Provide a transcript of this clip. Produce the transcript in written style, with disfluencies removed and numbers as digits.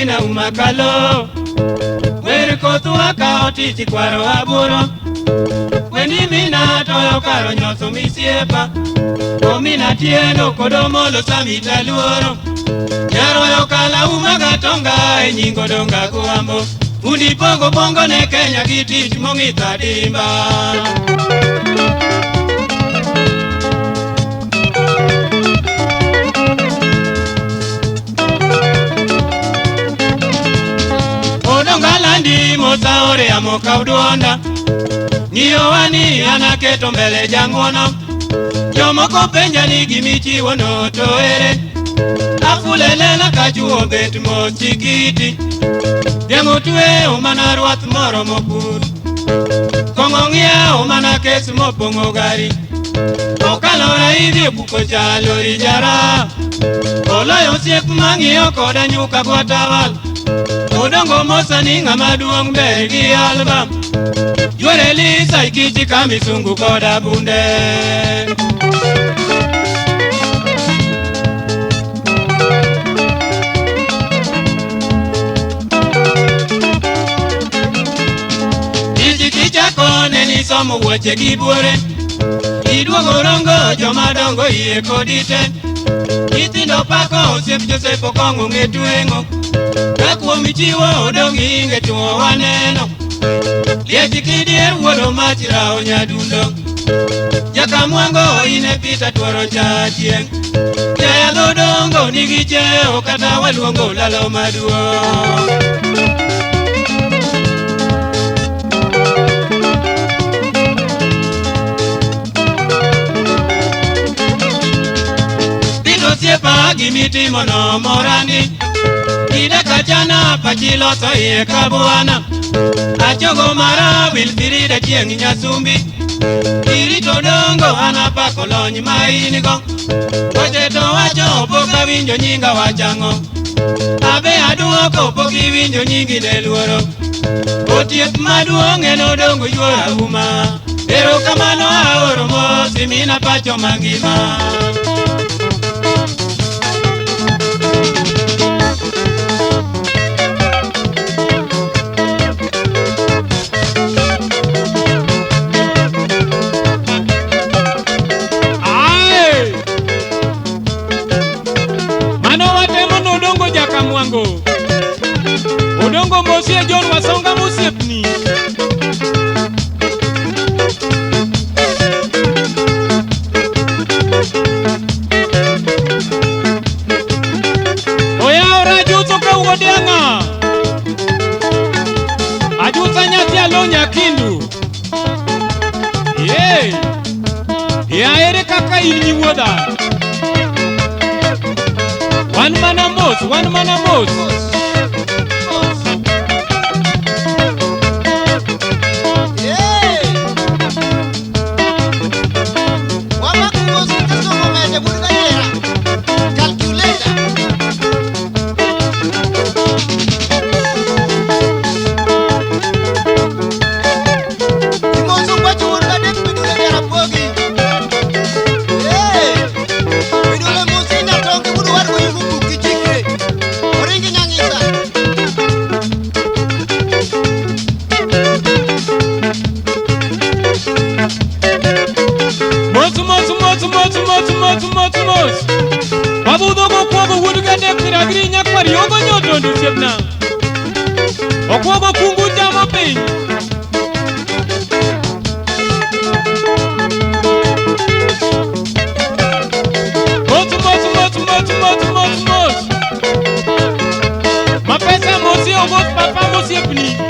mina umakalo. Wer kothwa ka otich kwaro aboro. Wendi mina toyo karo nyoso misiepa. Omina tieno kodomolo samita luoro. Nyaroyo kala umaga tonga e nyingo donga kuambo. Undi pogo bongo ne Kenya gi tich mong'itho adimba. Odonga landi mosaore amokaw duonda. Ng'iyowa ni an aketo mbele jang'uono. Jomoko penja ni gimichiwo no to ere. Afulelela ka chuo bet mos chikiti. Dhiang' otweyo mana rwath moromo pur. Kong'o ng'iewo mana kes mopong'o gari. Okalo raidhi e buko cha lori jara. Oloyo osiep mang'iyo koda nyuka gwatawal. Odongo mosa ni ng'ama duong' ber gi albam. Yuore Lisa ikichi ka misungu koda bunde. Tiji kichako ne nisomo wuoche gi buore. Iduogo rongo joma dongo yie kodi te. Nyithindo pako osiep Joseph Okong'o ng'e tweng'o. Ka kuom chiwo odong' inge tuo waneno. Liech kidier wuodo mach rawo nyadundo. Jakamwango ine Peter tuoro cha chieng'. Jayadho dongo nigi cheo kata waluongo lalo maduong'. Pito osiepa gimitimo no morani. Ida kachana pachi loso iye kabwana. Achogo mara Wilfrida chieng' nyasumbi. Irito dongo an apako lony ma in go. Weche to wacho pok awinjo nyinga wachang'o. Abe aduoko pok iwinjo nyingi ne luoro. Otiep maduong' en Odongo yuor auma. Erokamano aoro mos mina pacho mangima. Ae! Mano watemo nodongo jakamwango. Odongo mosie John Wasonga mosiepni. Oyawore ajuso ka wuod ang'a. Ajusa nyathi Alo Nyakindu. Ye! Ya ere kaka in nyiwuodha? Wan mana mos, wan mana mos. Calculator. Imoso kwacho wuod gadek midule Jaramogi. Midule Musinda tonge wuod wadgo yugo buk gi chikre. Oringi nyang'isa. Mos mos mos mos mos mos mos mos. Wabudho gokuogo wuod gadek miragri nyakwar yogo nyotondo osiepna. Okuogo kungu chamo piny. Mos mos mos mos mos mos mos. Mapesa mosi obos papa mosiepni.